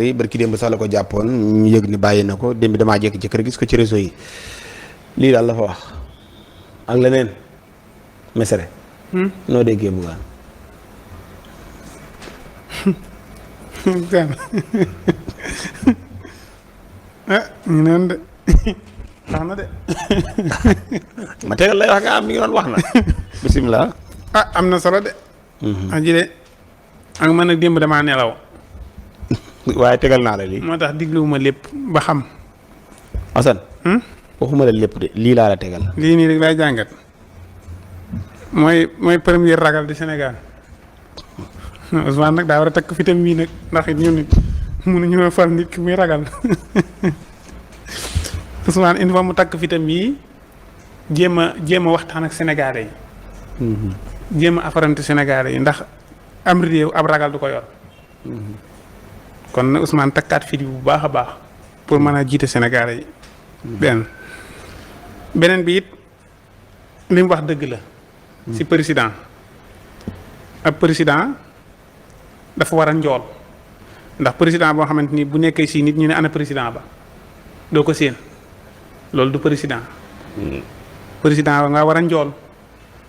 yi barki démb sax la ko jàppoon ñu yëg ni bàyyi na ko démb damaa jékki ci kër gis ko ci réseau yi lii daal la fa wax ak leneen mesere noo déggee Bougane ñu neen de wax na de ma tegal lay wax nga am mi ngi doon wax na bisimilah am na solo de aji de ak man nag démb damaa nelaw waaye tegal naa la lii moo tax digluwuma lépp ba xam Assane waxuma la lépp de lii laa la tegal lii nii rek lay jàngat mooy premier ragal di Sénégal Ousmane nag daa war a takk fitam wii nag ndax it ñun nit mënuñu fal nit ki muy ragal Ousmane il faut mu takk fitam yi jéem a waxtaan ak Sénégalais yi jéem a affronter Sénégalais yi ndax am réew ab ragal du ko yor kon na Ousmane takkaat fit bu baax a baax pour mën a jiite Sénégalais yi beneen bi it li mu wax dëgg la ci président ab président dafa war a njool ndax président boo xamante ni bu nekkee si nit ñu ne ana président ba doo ko séen loolu du président président ba nga war a njool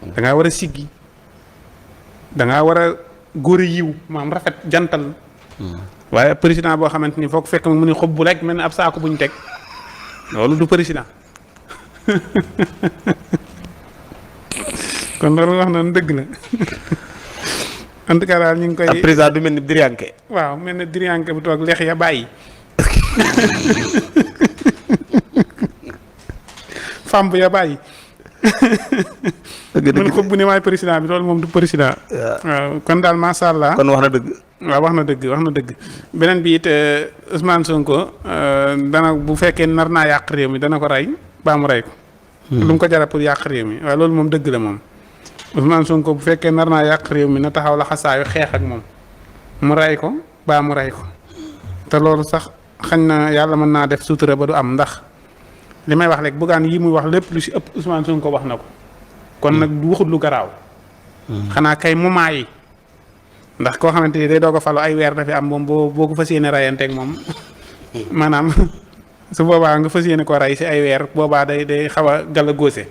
da ngaa war a siggi da ngaa war a góor a yiw maam rafet jantal waaye président boo xamante ni foog fekk mu ni xob bu rek mel ni ab saako bu ñu teg loolu du président kon loolu wax na dëgg la en tout cas daal ñu ngi koy. ab président du mel ni Dirianke. waaw mel ni Dirianke bu toog lex ya bàyyi. femme bu ya bàyyi. dëgg man xob bu ne maay président bi loolu moom du président. waaw kon daal macha allah. kon wax na dëgg. waaw wax na dëgg beneen bi it Ousmane Sonko dana bu fekkee nar naa yàq réew mi dana ko rey baa mu rey ko. lu mu ko jara pour yàq réew mi waaye loolu moom dëgg la moom. Ousmane Sonko bu fekkee nar naa yàq réew mi na taxaw la xasaayu xeex ak moom mu rey ko baa mu rey ko te loolu sax xañ na yàlla mën naa def sutura ba du am ndax li may wax rek Bougane yi muy wax lépp lu si ëpp Ousmane Sonko wax na ko kon nag du waxut lu garaaw. xanaa kay moment yi. ndax koo xamante ni day doog a falu ay weer dafi am moom boo ko fas yéene rayanteeg moom maanaam su boobaa nga fas yéene ko rey si ay weer boobaa day xaw a gàll góose.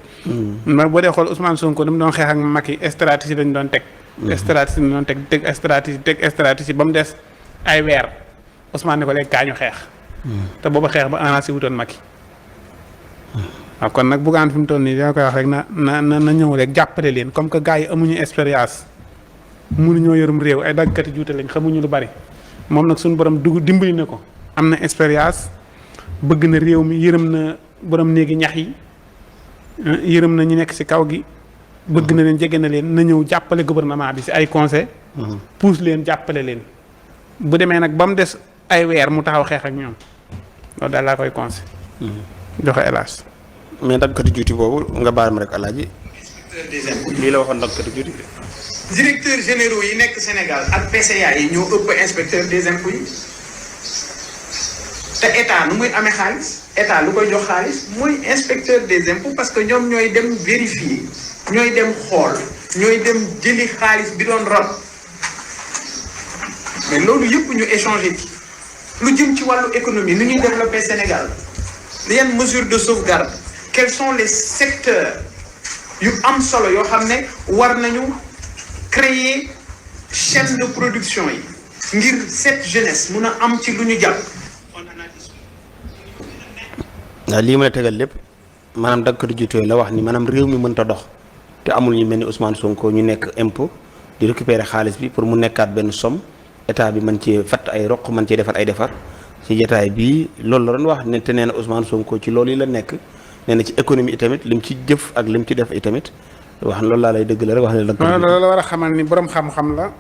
man boo dee xool Ousmane Sonko ni mu doon xeex ak Macky stratégie lañ doon teg. stratégie lañ doon teg stratégie ba mu des ay weer Ousmane ni ko léegi kaañu xeex. te booba xeex ba annoncé wutoon Macky. waaw kon nag Bougane fi mu toll nii dina koy wax rek na ñëw rek jàppale leen comme que gars yi amuñu expérience. mënuñoo yorum réew ay daggkati juute lañ xamuñu lu bari moom nag suñu borom dimbali na ko am na expérience bëgg na réew mi yërëm na borom néegi ñax yi yërëm na ñi nekk ci kaw gi bëgg na leen jege na leen na ñëw jàppale gouvernement bi ci ay conseil pousse leen jàppale leen bu demee nag ba mu des ay weer mu taxaw xeex ak ñoom loolu daal laa koy conseil joxe hélas mais daggkati juuti boobu nga baal ma rek alaaji lii la waxoon daggkati juuti directeurs généraux yi nekk Sénégal ak PCA yi ñoo ëpp inspecteur des impôts yi te état nu muy amee xaalis état lu koy jox xaalis mooy inspecteur des impôts parce que ñoom ñooy dem vérifier ñooy dem xool ñooy dem jëli xaalis bi doon rot mais loolu yëpp ñu échangé ci lu jëm ci wàllu économie nu ñuy développer Sénégal yan mesures de sauvegarde quels sont les secteurs yu am solo yoo xam ne war nañu créer chaîne de production yi ngir cette jeunesse mun a am ci lu ñu jàpp. waaw lii ma la tegal lépp maanaam daggkati juuti yooyu la wax ni maanaam réew mi mënta dox te amul ñu mel ni Ousmane Sonko ñu nekk impôt di récupérer xaalis bi pour mu nekkaat benn somme état bi mën cee fatt ay roq mën cee defar ay defar ci jotaay bii loolu la doon wax ne te nee na Ousmane Sonko ci loolu yi la nekk nee na ci économie itamit lim ci jëf ak lim ci def itamit wax loolu laa lay dëgg la rek wax ne la. loolu la war a xamal ni borom xam-xam la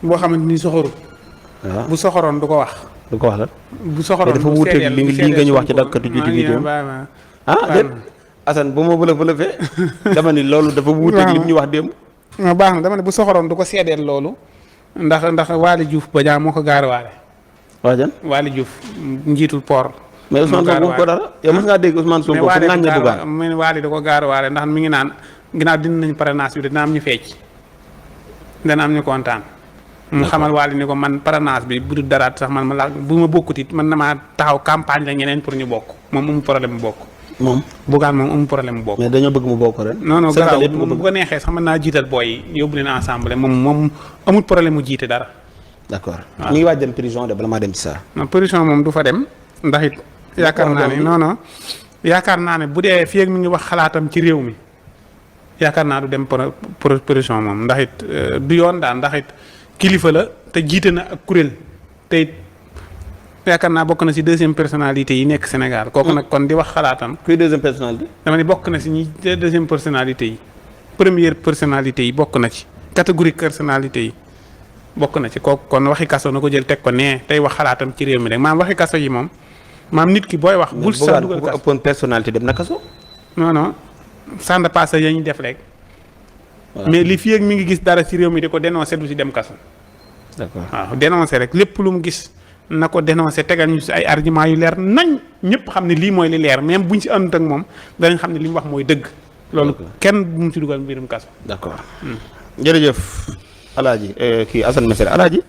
boo xamante ni soxoru. waaw bu soxoroon du ko wax. du ko wax la. bu soxoroon dafa wuuteeg li nga ñu wax ci daggkati juuti bi dem déet Assane bu ma bëlëfee dama ni loolu dafa wuuteeg li ñu wax démb. waaw baax na dama ne bu soxoroon du ko seedeel loolu ndax Waly Diouf Bodiang moo ko gaarawaale. waa jan Waly Diouf njiitul port. mais Ousmane Sonko wax ko dara yow mos ngaa dégg Ousmane Sonko fu ŋàññe Bougane mais Waly da ko gaarawaale ndax mi ngi naan ginnaaw dina nañ parrainage bi dina am ñu fecc dana am ñu kontaan mu xamal Wally ni ko man parrainage bi bu dul daraat sax man ma la bu ma bokkut it man na maa taxaw campagne la ñeneen pour ñu bokk moom amul problème mu bokk. moom Bougane moom amul problème mu bokk. mais dañoo bëgg mu bokk ren. non Sénégal garaaw yëpp moom bu ko neexee sax mën naa jiital booy yi yóbbu leen ensemble moom amul problème mu jiite dara. d'accord ñu ngi waaj dem prison de bala maa dem ci saa. non prison moom du fa dem ndax it yaakaar naa ne non yaakaar naa ne bu dee fii ak mi ngi wax xalaatam ci réew mi yaakaar naa du dem prison moom ndax it du yoon daal ndax it kilifa la te jiite na ak kuréel te it yaakaar naa bokk na ci deuxième personnalité yi nekk Sénégal kooku nag kon di wax xalaatam. kuy deuxième personnalité. dama ne bokk na ci ñi deuxième personnalité yi première personnalité yi bokk na ci catégorie personnalité yi bokk na ci kooku kon waxi kaso na ko jël teg ko nee tey wax xalaatam ci réew mi rek maam waxi kaso yi moom maam nit ki booy wax. bul sax dugal kaso ëppoon personnalité dem na kaso. non sans de passé ya ñu def rek. mais li fii ak mi ngi gis dara ci réew mi di ko dénoncé du ci dem kaso. d'accord waaw dénoncé rek lépp lu mu gis na ko dénoncé tegal ñu ci ay argument yu leer nañ ñëpp xam ne lii mooy li leer même buñ ci àndut ak moom danañ xam ne li mu wax mooy dëgg. loolu kenn bu mu ci dugal mbirum kaso. d'accord jërëjëf Alaaji kii Assane Mesere Alaaji